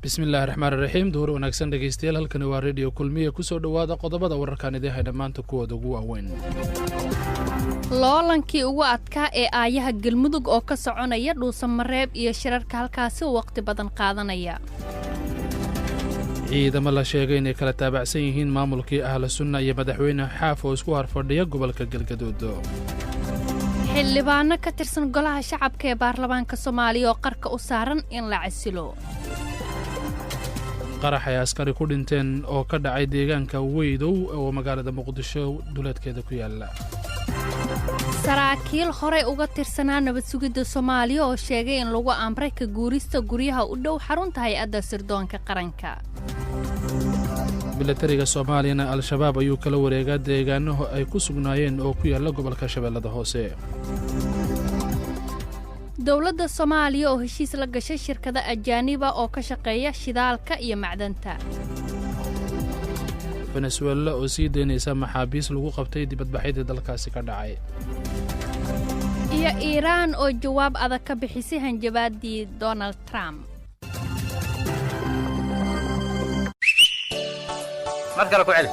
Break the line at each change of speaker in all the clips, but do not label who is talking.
Bismillahi raxmaan raxiim. Duhur wanaagsan, dhegeystayaal. Halkani waa Reediyo Kulmiye. Kusoo dhowaada qodobada wararkaan idiin hay dhammaanta kuwooda ugu waaweyn.
Loolankii ugu adkaa ee aayaha Galmudug oo ka soconaya Dhuusamareeb iyo shirarka halkaasi waqti badan qaadanaya.
Ciidamo la sheegay inay kala taabacsan yihiin maamulkii Ahlu Sunna iyo madaxweyne Xaaf oo isku harfadhiya gobolka Galgaduud.
Xildhibaano ka tirsan Golaha Shacabka ee baarlamaanka Soomaaliya oo qarka u saaran in la casilo.
Qarax ay askari ku dhinteen oo ka dhacay deegaanka Weydow oo magaalada Muqdisho duleedkeeda ku yaala.
Saraakiil horey uga tirsanaa nabad sugidda Soomaaliya oo sheegay in lagu amray ka guurista guryaha u dhow xarunta Hay-adda Sirdoonka Qaranka.
Milatariga Soomaaliyana Al-Shabaab ayuu kala wareegaa deegaanaho ay ku sugnaayeen oo ku yaalla gobolka Shabeellada Hoose.
Dowladda Soomaaliya oo heshiis la gashay shirkado ajaaniba oo ka shaqeeya shidaalka iyo macdanta.
Venezuela oo sii daynaysa maxaabiis lagu qabtay dibadbaxyadii dalkaasi ka dhacay.
Iyo Iiraan oo jawaab adag ka bixisay hanjabaaddii Donald Trump.
Mar kale ku celi.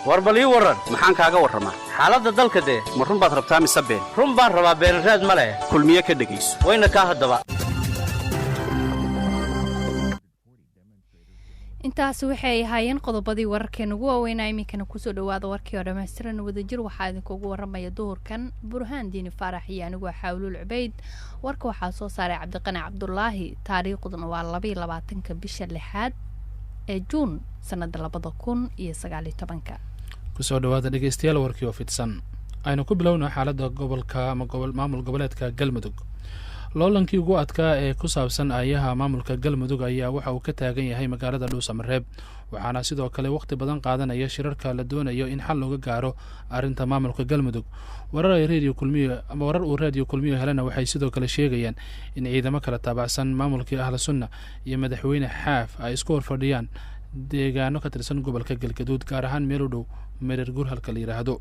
War bal ii warran, maxaan kaaga warramaa xaaladda dalka dee? Ma run baad rabtaa mise been? Run baan rabaa, beenraad ma leh. Kulmiye ka dhegayso, wayna kaa haddaba.
Intaasi waxay ahaayeen qodobadii wararkeena ugu waaweynaa. Iminkana kusoo dhawaada warkii oo dhammaystiran. Wadajir waxaa idinkugu waramaya duhurkan Burhaan Diini Faarax iyo aniguo Xaawluul Cubeyd. Warka waxaa soo saaray Cabdiqani Cabdulaahi. Taariikhduna waa 22-ka bisha lixaad ee Juun, sanada 2019-ka.
Kusoo dhawaada, dhegeystayaal, warkii oo fidsan. Aynu ku bilowna xaaladda gobolka ama maamul goboleedka Galmudug. Loolankii ugu adkaa ee ku saabsan aayaha maamulka Galmudug ayaa waxa uu ka taagan yahay magaalada Dhuusamareeb, waxaana sidoo kale waqti badan qaadanaya shirarka la doonayo in xal looga gaaro arrinta maamulka Galmudug. Warar ay Reediyo Kulmiyo ama warar uu Raadiyo Kulmiyo helana waxay sidoo kale sheegayaan in ciidamo kala taabacsan maamulkii Ahlu Sunna iyo madaxweyne Xaaf ay isku horfadhiyaan deegaano ka tirsan gobolka Galgaduud, gaar ahaan meel u dhow Mereer Gur halka la yidhaahdo.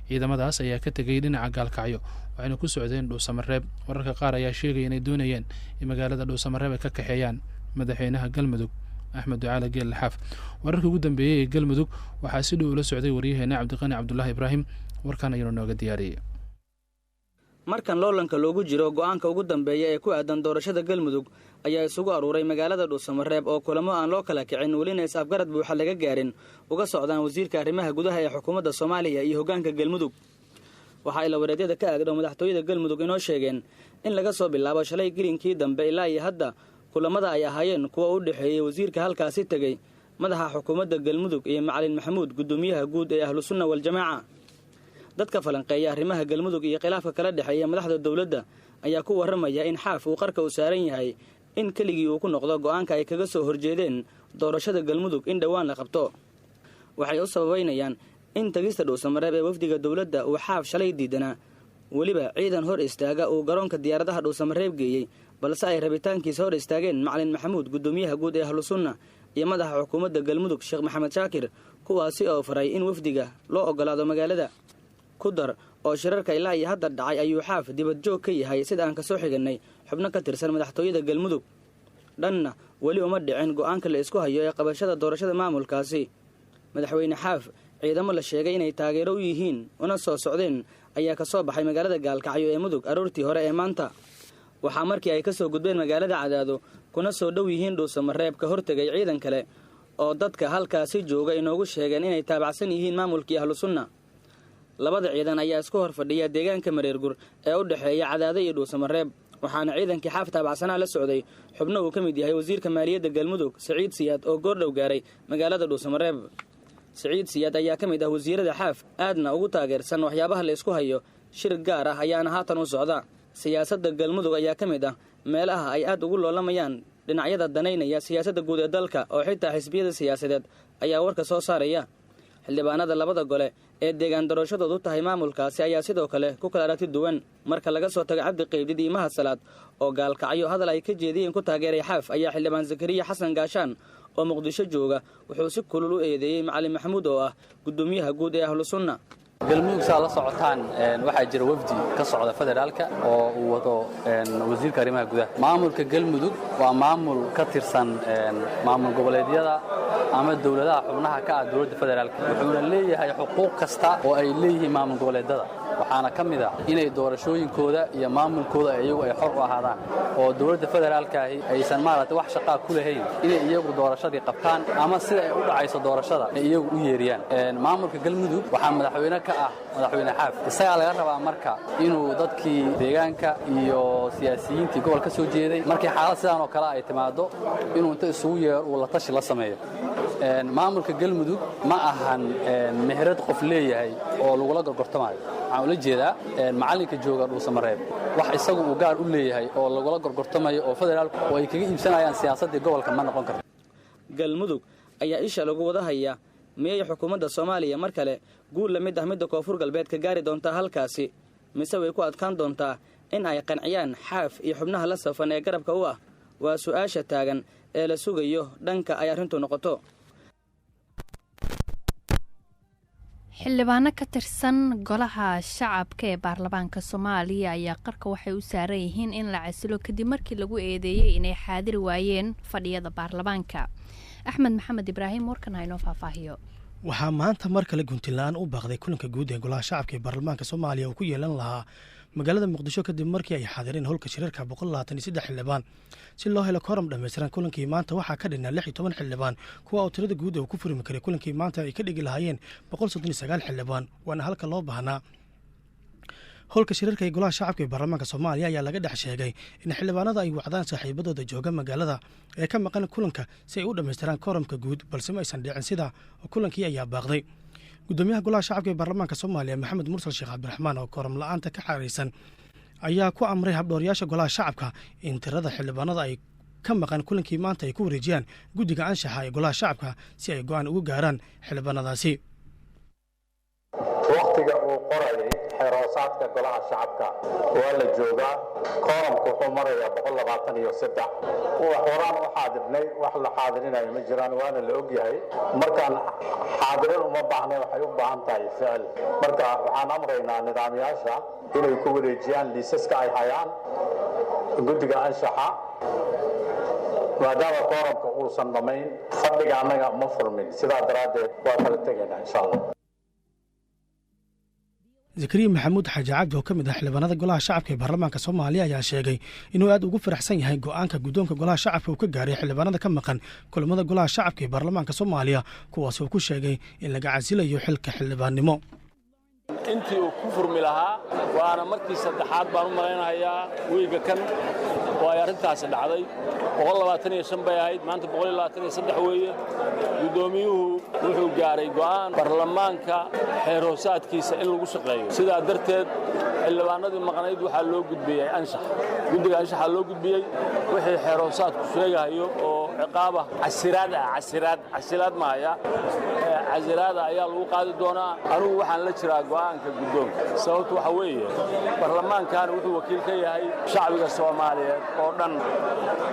Ciidamadaas ayaa ka tegay dhinaca Gaalkacyo, waxayna ku socdeen Dhuusamareeb. Wararka qaar ayaa sheegaya inay doonayeen in magaalada Dhuusamareeb ay ka kaxeeyaan madaxweynaha Galmudug, Axmed Ducaale Geel Laxaaf. Wararkii ugu dambeeyey ee Galmudug waxaa si dhow ula socday waryaheena Cabdiqani Cabdulaahi Ibraahim. Warkaan ayuuna nooga diyaariyey.
Markan loolanka loogu jiro go'aanka ugu dambeeya ee ku aadan doorashada Galmudug ayaa isugu aruuray magaalada Dhuusamareeb, oo kulamo aan loo kala kicin, welina is-afgarad buuxa laga gaarin, uga socdaan wasiirka arrimaha gudaha ee xukuumadda Soomaaliya iyo hoggaanka Galmudug. Waxa ay lawareedyada ka aagdhow madaxtooyada Galmudug inoo sheegeen in laga soo bilaabo shalay gelinkii dambe ilaa iyo hadda kulamada ay ahaayeen kuwa u dhexeeyey wasiirka halkaasi tegey, madaxa xukuumadda Galmudug iyo Macalin Maxamuud, guddoomiyaha guud ee Ahlusunna Waljamaaca. Dadka falanqeeya arrimaha Galmudug iyo khilaafka kala dhexeeya madaxda dowladda ayaa ku warramaya in Xaaf uu qarka u saaran yahay in keligii uu ku noqdo go'aanka ay kaga soo horjeedeen doorashada Galmudug in dhowaan la qabto. Waxay u sababaynayaan in tegista Dhuusamareeb ee wafdiga dowladda uu Xaaf shalay diidanaa, weliba ciidan hor istaaga uu garoonka diyaaradaha Dhuusamareeb geeyey, balse ay rabitaankiisa hor istaageen Macalin Maxamuud, guddoomiyaha guud ee Ahlusunna, iyo madaxa xukuumadda Galmudug, Sheekh Maxamed Shaakir, kuwaasi oo faray in wafdiga loo ogolaado magaalada. Ku dar oo shirarka ilaa iyo hadda dhacay ayuu Xaaf dibad joog ka yahay, sida aan kasoo xigannay xubno ka tirsan madaxtooyada Galmudug. Dhanna weli uma dhicin go'aanka la isku hayo ee qabashada doorashada maamulkaasi. Madaxweyne Xaaf ciidamo la sheegay inay taageero u yihiin una soo socdeen ayaa kasoo baxay magaalada Gaalkacyo ee Mudug aroortii hore ee maanta. Waxaa markii ay kasoo gudbeen magaalada Cadaado kuna soo dhow yihiin Dhuusamareeb ka hortegay ciidan kale oo dadka halkaasi jooga inoogu sheegeen inay taabacsan yihiin maamulkii Ahlusunna. Labada ciidan ayaa isku hor fadhiya deegaanka Mareergur ee u dhexeeya Cadaado iyo Dhuusamareeb, waxaana ciidankii Xaaf taabacsanaa la socday xubno uu ka mid yahay wasiirka maaliyadda Galmudug, Siciid Siyaad, oo goordhow gaaray magaalada Dhuusamareeb. Siciid Siyaad ayaa ka mid ah wasiirada Xaaf aadna ugu taageersan waxyaabaha la isku hayo. Shir gaar ah ayaana haatan u socda. Siyaasadda Galmudug ayaa ka mid ah meelaha ay aad ugu loolamayaan dhinacyada danaynaya siyaasadda guud ee dalka, oo xitaa xisbiyada siyaasadeed ayaa warka soo saaraya. Xildhibaanada labada gole ee deegaan doorashadoodu tahay maamulkaasi ayaa sidoo kale ku kala aragti duwan. Marka laga soo tago Cabdi Qaybdid iyo Mahad Salaad oo Gaalkacyo hadal ay ka jeediyeen ku taageeray Xaaf, ayaa xildhibaan Zakariya Xasan Gaashaan oo Muqdisho jooga wuxuu si kulul u eedeeyey Macalin Maxamuud oo ah guddoomiyaha guud ee Ahlu Sunna.
Galmudug saa la socotaan, waxaa jira wafdi ka socda federaalka oo uu wado wasiirka arrimaha gudaha. Maamulka Galmudug waa maamul ka tirsan maamul goboleedyada ama dowladaha xubnaha ka ah dowladda federaalka, wuxuuna leeyahay xuquuq kasta oo ay leeyihiin maamul goboleedyada. Waxaana ka mid ah inay doorashooyinkooda iyo maamulkooda iyagu ay xor u ahaadaan, oo dowladda federaalkaahi aysan maaragtay wax shaqaa ku lahayn inay iyagu doorashadii qabtaan ama sida ay u dhacayso doorashada ay iyagu u yeeriyaan. Maamulka Galmudug waxaa madaxweyne ka ah Madaxweyne Xaaf. Isagaa laga rabaa marka inuu dadkii deegaanka iyo siyaasiyiintii gobol ka soo jeeday, markii xaalad sidaan oo kale ay timaado, inuu inta isugu yeero uu la tashi la sameeyo. Maamulka Galmudug ma ahan meherad qof leeyahay oo lagula gorgortamaayo. Waxaan ula jeedaa macallinka jooga Dhuusamareeb wax isagu uu gaar u leeyahay oo lagula gorgortamayo oo federaalku oo ay kaga iibsanayaan siyaasaddii gobolka ma noqon karto.
Galmudug ayaa isha lagu wada hayaa. Miyay xukuumadda Soomaaliya mar kale guul la mid ah midda Koonfur Galbeed ka gaari doontaa halkaasi, mise way ku adkaan doontaa in ay qanciyaan Xaaf iyo xubnaha la safan ee garabka u ah? Waa su-aasha taagan ee la sugayo dhanka ay arrintu noqoto.
Xildhibaano ka tirsan Golaha Shacabka ee baarlamaanka Soomaaliya ayaa qarka waxay u saaran yihiin in la casilo, kadib markii lagu eedeeyey inay xaadiri waayeen fadhiyada baarlamaanka. Axmed Maxamed Ibraahim warkan ha inoo faahfaahiyo.
Waxaa maanta mar kale guntinla-aan u baaqday kulanka guud ee Golaha Shacabka ee baarlamaanka Soomaaliya uu ku yeelan lahaa magaalada Muqdisho, kadib markii ay xaadireen howlka shirarka 123 xildhibaan. Si loo helo koram dhammaystiran, kulankii maanta waxaa ka dhinaa 16 xildhibaan, kuwa oo tirada guud ee uu ku furmi karay kulankii maanta ay ka dhigi lahaayeen 139 xildhibaan, waana halka loo baahnaa. Howlka shirarka ee Golaha Shacabka ee baarlamaanka Soomaaliya ayaa laga dhex sheegay in xildhibaanada ay wacdaan saaxiibadooda jooga magaalada ee ka maqan kulanka si ay u dhammaystiraan koramka guud, balse ma aysan dhicin sida, kulankii ayaa baaqday. Gudoomiyaha Golaha Shacabka ee baarlamaanka Soomaaliya, Maxamed Mursal Sheekh Cabdiraxmaan, oo koram la-aanta ka xaaraysan, ayaa ku amray habdhooryaasha Golaha Shacabka in tirada xildhibaanada ay ka maqan kulankii maanta ay ku wareejiyaan guddiga anshaxa ee Golaha Shacabka si ay go-aan ugu gaaraan xildhibaanadaasi.
Wakhtiga uu qorayay xeeroosaadka Golaha Shacabka waa la joogaa. Kooramku wuxuu marayaa 123. Wax horaan u xaadirnay, wax la xaadirinayo ma jiraan, waana la ogyahay. Markaan xaadirin uma baahnay, waxay u baahan tahay ficil. Marka waxaan amraynaa nidaamyaasha inay ku wareejiyaan liisaska ay hayaan guddiga anshaxa, maadaama kooramka uusan dhammayn fadhiga annaga ma furmin. Sidaa daraaddeed waa kala tegaynaa, insha Allah.
Zakariya Maxamuud Xaaji Cabdi oo ka mid ah xildhibaanada Golaha Shacabka ee baarlamaanka Soomaaliya ayaa sheegay inuu aad ugu faraxsan yahay go-aanka guddoonka Golaha Shacabka uu ka gaaray xildhibaanada ka maqan kulamada Golaha Shacabka ee baarlamaanka Soomaaliya, kuwaas oo ku sheegay in laga casilayo xilka xildhibaannimo.
Intii uu ku furmi lahaa, waana markii saddexaad baan u malaynayaa wiiga kan oo ay arrintaasi dhacday. Bay ahayd, maanta weeye. Guddoomiyuhu wuxuu gaaray go'aan baarlamaanka xeer hoosaadkiisa in lagu shaqeeyo. Sidaa darteed xildhibaanadii maqnayd waxaa loo gudbiyey anshax, guddiga anshaxaa loo gudbiyey. Wixii xeer hoosaadku sheegahayo oo ciqaabah, casiraad ah, casiraad, casilaad mahaya, casiraada ayaa lagu qaadi doonaa. Anugu waxaan la jiraa go'aanka guddoonka. Sababtu waxa weeye, baarlamaankan wuxuu wakiil ka yahay shacbiga Soomaaliyeed oo dhan,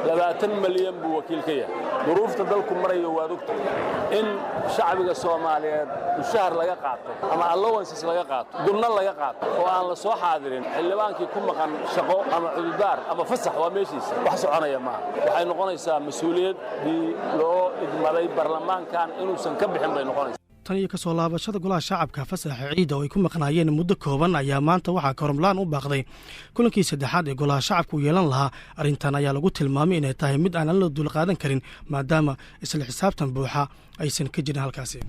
20 malyan buu wakiil ka yahay. Duruufta dalku marayo waad ogta. In shacbiga Soomaaliyeed mushahar laga qaato ama allowances laga qaato, gunno laga qaato, oo aan la soo xaadirin xildhibaankii ku maqan shaqo ama cududaar ama fasax, waa meeshiisa, wax soconaya maaha. Waxay noqonaysaa mas-uuliyaddii loo idmaday baarlamaankan inuusan ka bixin bay noqonaysaa.
Tan iyo kasoo laabashada Golaha Shacabka fasaxa ciidda oo ay ku maqnaayeen muddo kooban ayaa maanta waxaa koromlaan u baaqday kulankii saddexaad ee Golaha Shacabka uu yeelan lahaa. Arrintan ayaa lagu tilmaamay inay tahay mid aanan la dulqaadan karin, maadaama isla xisaabtan buuxa aysan ka jirin halkaasi.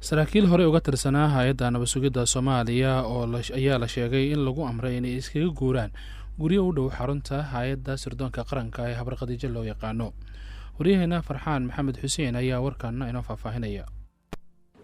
Saraakiil horey uga tirsanaa hay-adda nabadsugidda Soomaaliya oo ayaa la sheegay in lagu amray inay iskaga guuraan guryo u dhow xarunta hay-adda sirdoonka qaranka ee Habar Khadiijo loo yaqaano. Waryaheena Farxaan Maxamed Xuseen ayaa warkaana inoo faahfaahinaya.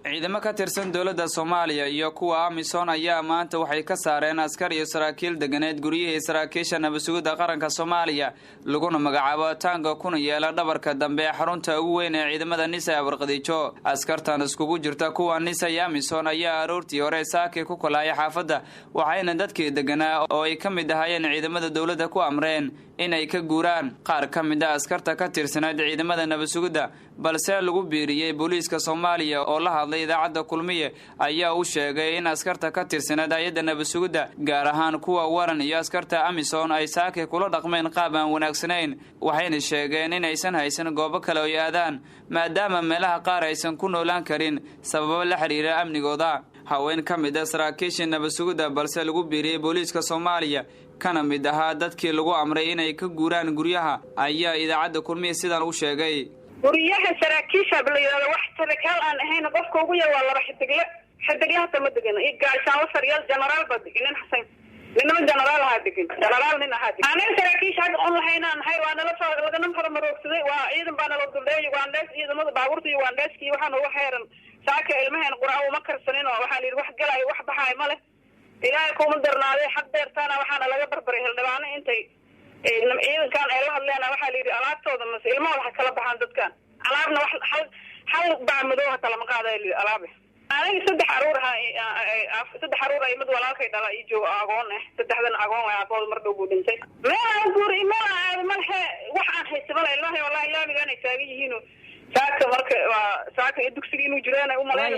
Ciidamo ka tirsan dowladda Soomaaliya iyo kuwa AMISOM ayaa maanta waxay ka saareen askar iyo saraakiil deganeed guryihii saraakiisha nabadsugidda qaranka Soomaaliya, laguna magacaabo Taanga, kuna yeela dhabarka dambe ee xarunta ugu weyn ee ciidamada NISA ee Abarqadiijo. Askartan iskugu jirta kuwa NISA iyo AMISOM ayaa aroortii hore saakii ku kalaaya xaafadda, waxayna dadkii deganaa oo ay ka mid ahaayeen ciidamada dowladda ku amreen inay ka guuraan. Qaar ka mid a askarta ka tirsanayd ciidamada nabadsugidda balse lagu biiriyey booliiska Soomaaliya oo la hadlay idaacadda Kulmiye ayaa u sheegay in askarta ka tirsaneed hay-adda nabadsugidda, gaar ahaan kuwa Waran iyo askarta Amisom, ay saakay kula dhaqmeen qaab aan wanaagsanayn. Waxayna sheegeen inaysan haysan goobo kale oy aadaan, maadaama meelaha qaar aysan ku noolaan karin sababo la xiriira amnigooda. Haween ka mid a saraakiishii nabadsugidda balse lagu biiriyey booliiska Soomaaliya, kana mid ahaa dadkii lagu amray inay ka guuraan guryaha, ayaa idaacadda Kulmiye sidan u sheegay.
Guryaha saraakiisha la yidhahdo, wax sarakaal aan ahayn qofka ugu yar waa 2 xidigle. Xidigle hata ma degano iyo gaashaanlo saryaal jenaraal baa degan, nin Xasan ninama jenaraal ahaa degan, jenaraal nin ahaa degan. Anaga saraakiisha hadda on lahaynaa nahay, waa nala lagana faramaroogsaday, waa ciidan baa nala duldheey, Ugandhees ciidamada baabuurta Ugandheeska iyo waxaa noogu xeeran. Saaka ilmaheen quraac uma karsanin oo waxaa la yidhi wax galaayo wax baxaayo ma leh. Ilaahay kuma darnaaday xaq deertaana waxaana laga barbaray hildhibaano intay ciidankan ay la hadleen, waxaa la yidhi alaabtooda mase ilmahooda ha kala baxaan dadkan, alaabna wax hal bac madow hata lama qaadayo la yidhi alaabe. Aniga 3 caruur ahaa, 3 caruur ay mid walaalkay dhala ii joogo agoon ah, 3dan agoon way, aabahood mar dhow buu dhintay. Meel aan guuri meel aan aado malehe, wax aan haysta male. Ilmahay wallahi laamigaan ay taagan yihiin saaka, marka waa saaka iyo dugsiga inuu jiraan ay umalayna.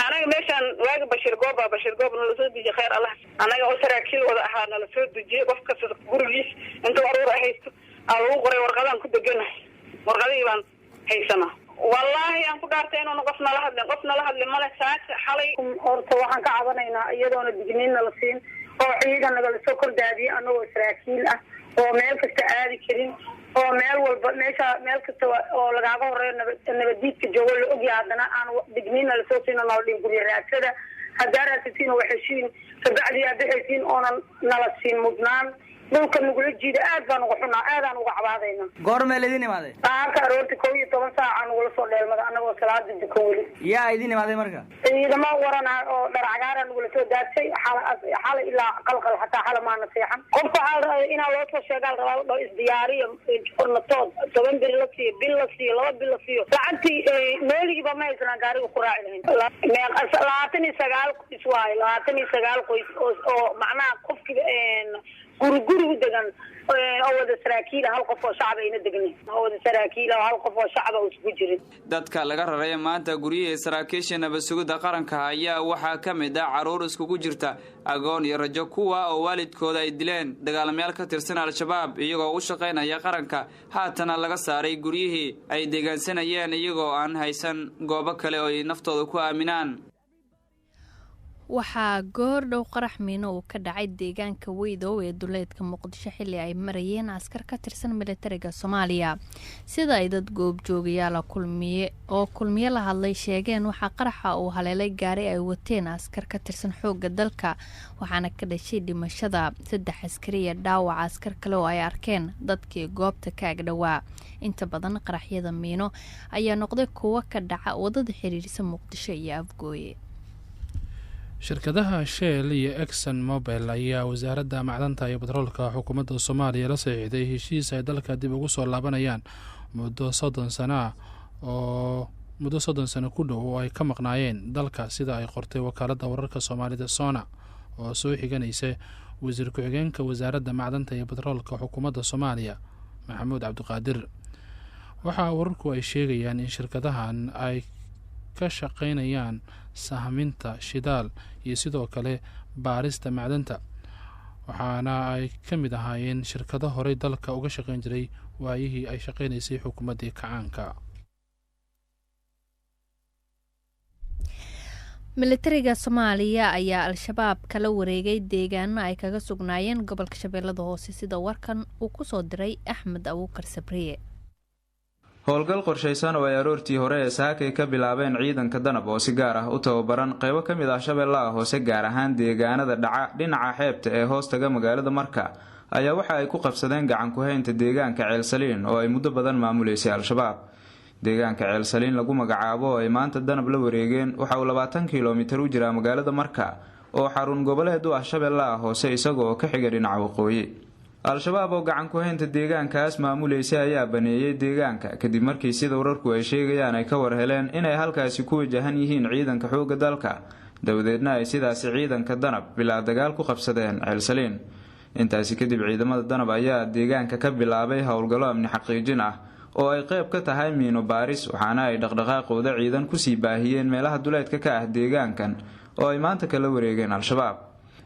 Anaga meeshaan waaga Bashiir Gooba, Bashiir Goob nala soo dejiyey, khayr Allah, anaga oo saraakiil wada ahaa nala soo dejiyey. Qof kasta gurigiis intuu aruur haysto aa lagu qoray, warqadaan ku deganahay, warqadihii baan haysanaa. Wallaahi aan ku dhaartay inuuna qof nala hadlin, qof nala hadlin male saaka xalay.
Horta waxaan ka cabanaynaa iyadoona digniin nala siin oo ciidan nagala soo kordaadiyey, anagoo saraakiil ah oo meel kasta aadi karin oo meel walba meesha meel kasta oo lagaaga horeeyo nabadiidka joogo la ogyahay, haddana aan digniinna lasoo siino, nala dhihin gurya raadsada, haddaa raadsatiin waa heshiin, kabacdi aad bixaysiin, oonan nala siin mudnaan, dhulka nagula jiida. Aad baan uga xunaa, aadaan uga cabaadayna.
Goormee laydin imaaday?
Saaka aroorti 11 saaca nagula soo dheelmada anagoo salaada dukan weli.
Yaa idin imaaday marka?
Ciidamo waran oo dhar cagaara nagula soo daadsay xala ilaa qalqal, xataa xala maana seexan. Qofka waxaa la rabaa inaa loo soo sheegaa, la rabaa la dhaho isdiyaariyo natood 10 beri la siiyo, bil la siiyo, 2 bil la siiyo. Lacagtii nooligiiba ma haysanaan gaariga ku raaci lahayn. 29 qoys waayo, 29 qoys oo macnaha qofkiiba guri guri u degan oo wada saraakiila, hal qof oo shacaba ayna degnin, oo wada saraakiila oo hal qof oo shacaba uusan ku jirin.
Dadka laga raray maanta guryihii saraakiisha nabadsugidda qaranka ayaa waxaa ka mid ah carruur iskugu jirta agoon iyo rajo, kuwa oo waalidkooda ay dileen dagaalamayaal ka tirsan Al-Shabaab iyagoo u shaqaynaya qaranka, haatana laga saaray guryihii ay deegaansanayeen iyagoo aan haysan goobo kale oo ay naftooda ku aaminaan.
Waxaa goor dhow qarax miino uu ka dhacay deegaanka Weydow ee duleedka Muqdisho xilli ay marayeen askar ka tirsan militariga Soomaaliya. Sida ay dad goobjoogayaala Kulmiye oo Kulmiye la hadlay sheegeen, waxaa qaraxa uu haleelay gaari ay wateen askar ka tirsan xoogga dalka, waxaana ka dhashay dhimashada 3 askari iyo dhaawaca askar kale oo ay arkeen dadkii goobta ka agdhowaa. Inta badan qaraxyada miino ayaa noqday kuwo ka dhaca wadada xiriirisa Muqdisho iyo Afgooye.
Shirkadaha Shell iyo Exxon Mobil ayaa Wasaaradda Macdanta iyo Batroolka xukuumadda Soomaaliya la saxiixday heshiis ay dalka dib ugu soo laabanayaan muddo 30 sano ah oo muddo 30 sano ku dhow oo ay ka maqnaayeen dalka, sida ay qortay wakaaladda wararka Soomaalida SONA oo soo xiganaysa wasiir ku-xigeenka Wasaaradda Macdanta iyo Batroolka xukuumadda Soomaaliya, Maxamuud Cabdiqaadir. Waxaa wararku ay sheegayaan in shirkadahan ay ka shaqeynayaan sahminta shidaal iyo sidoo kale baarista macdanta, waxaana ay ka mid ahaayeen shirkado horey dalka uga shaqeyn jiray waayihii ay shaqeynaysay xukuumaddii kacaanka.
Militariga Soomaaliya ayaa Al-Shabaab kala wareegay deegaano ay kaga sugnaayeen gobolka Shabeellada Hoose, sida warkan uu kusoo diray Axmed Abuukar Sabriye.
Howlgal qorshaysan oo ay aroortii hore ee saakay ka bilaabeen ciidanka Danab oo si gaar ah u tababaran qaybo ka mid ah Shabeellaha Hoose, gaar ahaan deegaanada dhaca dhinaca xeebta ee hoostaga magaalada Marka, ayaa waxa ay ku qabsadeen gacan ku-haynta deegaanka Ceelsaliin oo ay muddo badan maamuleysay Al-Shabaab. Deegaanka Ceelsaliin lagu magacaabo oo ay maanta Danab la wareegeen waxa uu 20 kilomitir u jiraa magaalada Marka oo xarun goboleed u ah Shabeellaha Hoose, isaga oo ka xiga dhinaca waqooyi. Al-Shabaab oo gacan ku-haynta deegaankaas maamuleysay ayaa baneeyey deegaanka kadib markii, sida wararku ay sheegayaan, ay ka war heleen inay halkaasi ku wajahan yihiin ciidanka xoogga dalka, dabadeedna ay sidaasi ciidanka Danab bilaa dagaal ku qabsadeen Ceelsaliin. Intaasi kadib ciidamada Danab ayaa deegaanka ka bilaabay howlgallo amni xaqiijin ah oo ay qayb ka tahay miino baaris, waxaana ay dhaqdhaqaaqooda ciidan kusii baahiyeen meelaha duleedka ka ah deegaankan oo ay maanta kala wareegeen Al-Shabaab.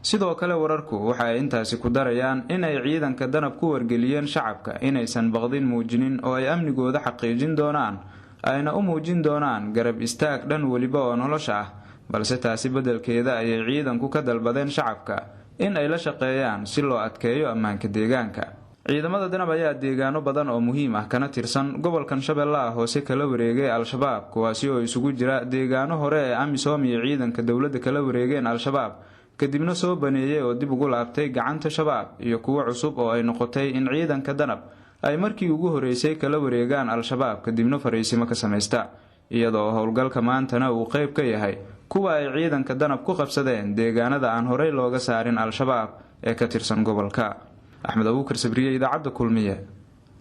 Sidoo kale wararku waxa ay intaasi ku darayaan in ay ciidanka Danab ku wargeliyeen shacabka inaysan baqdin muujinin oo ay amnigooda xaqiijin doonaan, ayna u muujin doonaan garab istaag dhan weliba oo nolosha ah. Balse taasi beddelkeeda ayay ciidanku ka dalbadeen shacabka in ay la shaqeeyaan si loo adkeeyo ammaanka deegaanka. Ciidamada Danab ayaa deegaano badan oo muhiim ah kana tirsan gobolkan Shabeellaha Hoose kala wareegay Al-Shabaab, kuwaasi oo isugu jira deegaano hore ee AMISOM iyo ciidanka dowladda kala wareegeen Al-Shabaab, kadibna soo baneeyay oo dib ugu laabtay gacanta Shabaab, iyo kuwo cusub oo ay noqotay in ciidanka Danab ay markii ugu horeysay kala wareegaan Al-Shabaab, kadibna fariisimo ka samaysta, iyadoo howlgalka maantana uu qeyb ka yahay kuwa ay ciidanka Danab ku qabsadeen deegaanada aan horey looga saarin Al-Shabaab ee ka tirsan gobolka. Axmed Abuukar Sabriye, Idaacadda Kulmiye,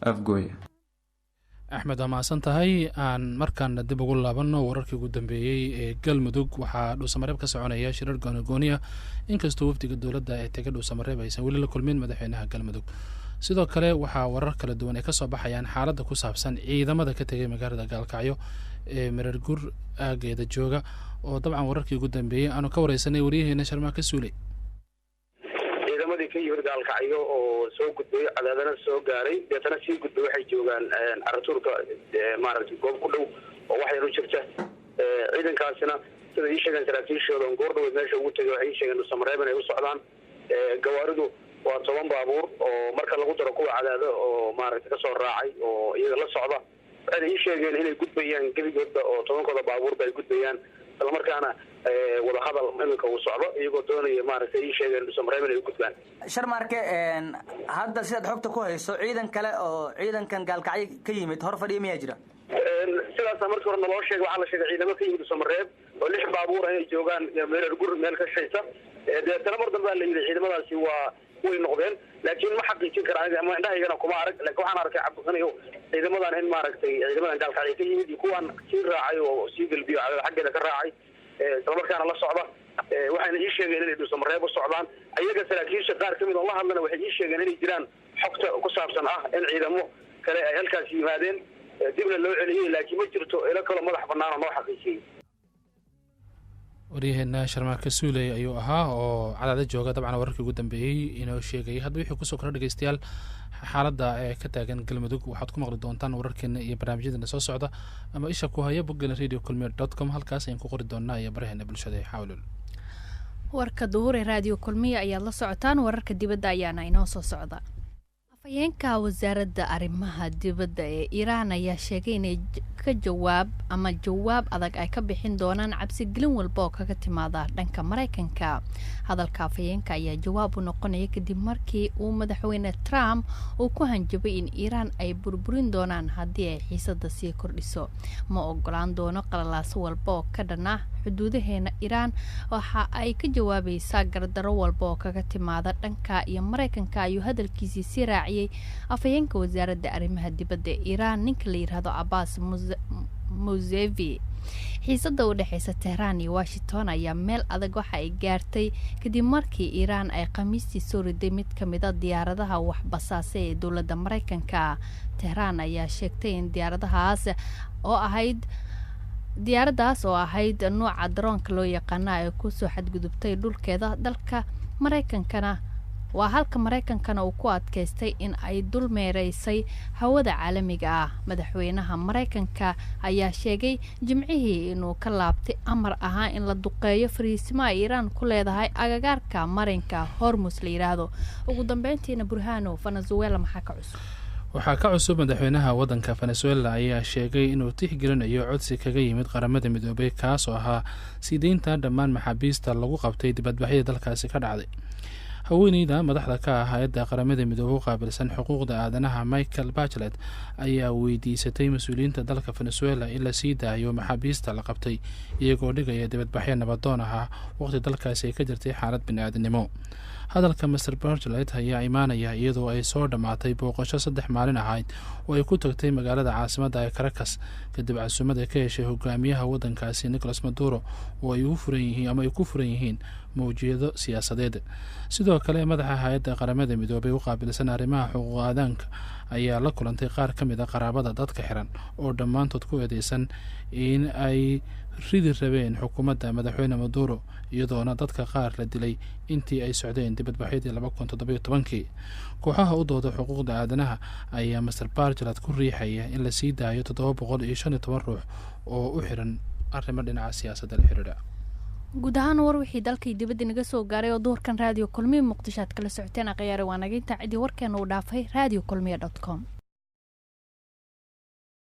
Afgooye.
Axmed, waa mahadsan tahay. Aan markaana dib ugu laabanno wararkii ugu dambeeyey ee Galmudug. Waxaa Dhuusamareeb ka soconaya shirar goonigooniya, inkastoo wafdiga dowladda ee tega Dhuusamareeb aysan weli la kulmin madaxweynaha Galmudug. Sidoo kale waxaa warar kala duwan ay kasoo baxayaan xaaladda ku saabsan ciidamada ka tegay magaalada Gaalkacyo ee Mareer Gur aageeda jooga, oo dabcan wararkii ugu dambeeyey aanu ka wareysanay waryaheena Sharmaaka Suuley.
Ciidamadii ka yimid Gaalkacyo oo soo gudbay, Cadaadana soo gaaray, deetana sii gudbay, waxay joogaan Caratuurka, maaragtay, goob ku dhow oo wax yar u jirta. Ciidankaasina sida ii sheegeen saraakiishooda on goor dhaweyd meesha ugu tegay, waxay ii sheegeen Dhuusamareeb inay u socdaan. Gawaaridu waa 10 baabuur oo marka lagu daro kuwa Cadaado oo maaragtay kasoo raacay oo iyaga la socda. Waxayna ii sheegeen inay gudbayaan gebigoodba oo 10-kooda baabuurba ay gudbayaan, islamarkaana wadahadal iminka uu socdo, iyagoo doonaya, maaragtay, ii sheegeen Dhuusamareeb inay u gudbaan.
Sharmaarke, hadda sidaad xogta ku hayso, ciidan kale oo ciidankan Gaalkacyo ka yimid hor fadhiya miyaa jira?
Sidaasa markii hore naloo sheegay. Waxaa la sheegay ciidamo ka yimid Dhuusamareeb oo lix baabuur inay joogaan Meerar Gur meel ka shaysa. Deetana mar dambe la yidhi ciidamadaasi waa way noqdeen, laakiin ma xaqiijin kara aniga ama indhahaygana kuma arag. Laakiin waxaan arkay, Cabdiqaniyo, ciidamadan in, maaragtay, ciidamadan Gaalkacyo ka yimid iyo kuwaan sii raacay oo sii gelbiyo Cadaad xaggeeda ka raacay, islamarkaana la socda. Waxayna ii sheegeen inay Dhuusamareeb u socdaan. Ayaga saraakiisha qaar kamid oo la hadlana waxay ii sheegeen inay jiraan xogta ku saabsan ah in ciidamo kale ay halkaas yimaadeen, dibna loo celiyey, laakiin ma jirto ilo kaloo madax banaan oo noo xaqiijiyey.
Waryaheena Sharmaarka Suuley ayuu ahaa oo Cadaada jooga, dabcan wararkii ugu dambeeyey inoo sheegayay. Hadba wixii kusoo kora, dhegeystayaal, xaaladda ee ka taagan Galmudug waxaad ku maqli doontaan wararkeena iyo barnaamijyadeena soo socda, ama isha ku haya boggeena radiokulmiye.com. Halkaas ayaan ku qori doonaa iyo baraheena bulshada ee xawlul.
Warka duhur ee Raadiyo Kulmiya ayaad la socotaan. Wararka dibadda ayaana inoo soo socda. Afhayeenka wasaaradda arrimaha dibadda ee Iiraan ayaa sheegay inay ka jawaab ama jawaab adag ay ka bixin doonaan cabsigelin walba oo kaga timaada dhanka Mareykanka. Hadalka afhayeenka ayaa jawaab u noqonaya kadib markii uu madaxweyne Trump uu ku hanjabay in Iiraan ay burburin doonaan haddii ay xiisada sii kordhiso. Ma ogolaan doono qalalaaso walba oo ka dhan ah xuduudaheena. Iiraan waxa ay ka jawaabaysaa gardaro walba oo kaga timaada dhanka iyo Mareykanka, ayuu hadalkiisii sii raaciyey afhayeenka wasaaradda arrimaha dibadda ee Iiraan, ninka la yidhaahdo Abbas Musevi. Xiisada u dhexeysa Tehraan iyo Washington ayaa meel adag waxa ay gaartay kadib markii Iiraan ay Khamiistii soo riday mid ka mid a diyaaradaha waxbasaasa ee dowladda Mareykanka. Tehraan ayaa sheegtay in diyaaradahaas oo ahayd diyaaraddaas oo ahayd nuuca daroonka loo yaqaana ay kusoo xadgudubtay dhulkeeda dalka Mareykankana, waa halka Mareykankana uu ku adkaystay in ay dul meereysay hawada caalamiga ah. Madaxweynaha Mareykanka ayaa sheegay Jimcihii inuu ka laabtay amar ahaa in la duqeeyo fariisimo ay Iiraan ku leedahay agagaarka marinka Hormus la yidhaahdo. Ugu dambeyntiina, Burhano, Venezuela maxaa ka cusub?
Waxaa ka cusub, madaxweynaha waddanka Venezuela ayaa sheegay inuu tixgelinayo codsi kaga yimid Qaramada Midoobay, kaas oo ahaa sii deynta dhammaan maxaabiista lagu qabtay dibadbaxyada dalkaasi ka dhacday. Haweeneyda madaxda ka ah hay-adda Qaramada Midoobey u qaabilsan xuquuqda aadanaha, Michelle Bachelet, ayaa weydiisatay mas-uuliyiinta dalka Venezuela in la sii daayo maxaabiista la qabtay iyagoo dhigaya dibadbaxyo nabadoon ahaa, waqti dalkaasi ay ka jirtay xaalad bini-aadinimo. Hadalka Master Bargelet ayaa imaanaya iyadoo ay soo dhammaatay booqasho 3 maalin ahayd oo ay ku tagtay magaalada caasimadda ee Caracas, kadib casuumad ay ka heshay hogaamiyaha waddankaasi Nicolas Maduro, oo ay ugu furan yihiin ama ay ku furan yihiin mawjiyado siyaasadeed. Sidoo kale, madaxa hay-adda Qaramada Midoobay u qaabilsan arrimaha xuquuq aadaanka ayaa la kulantay qaar ka mid a qaraabada dadka xiran, oo dhammaantood ku eedeysan in ay ridi rabeen xukuumadda madaxweyne Maduro, iyadoona dadka qaar la dilay intii ay socdeen dibadbaxyadii 2017-kii. Kooxaha u dooda xuquuqda aadanaha ayaa Master Bargelat ku riixaya in la sii daayo 715 ruux oo u xiran arrimo dhinaca siyaasadda la xiriira.
Guud ahaan war wixii dalkii dibadda naga soo gaaray oo duhurkan Raadiyo Kulmiya Muqdisho aad kala socoteen, akhyaare, waa naga intaa. Cidii warkeena uu dhaafay, Radio Kulmiya .com.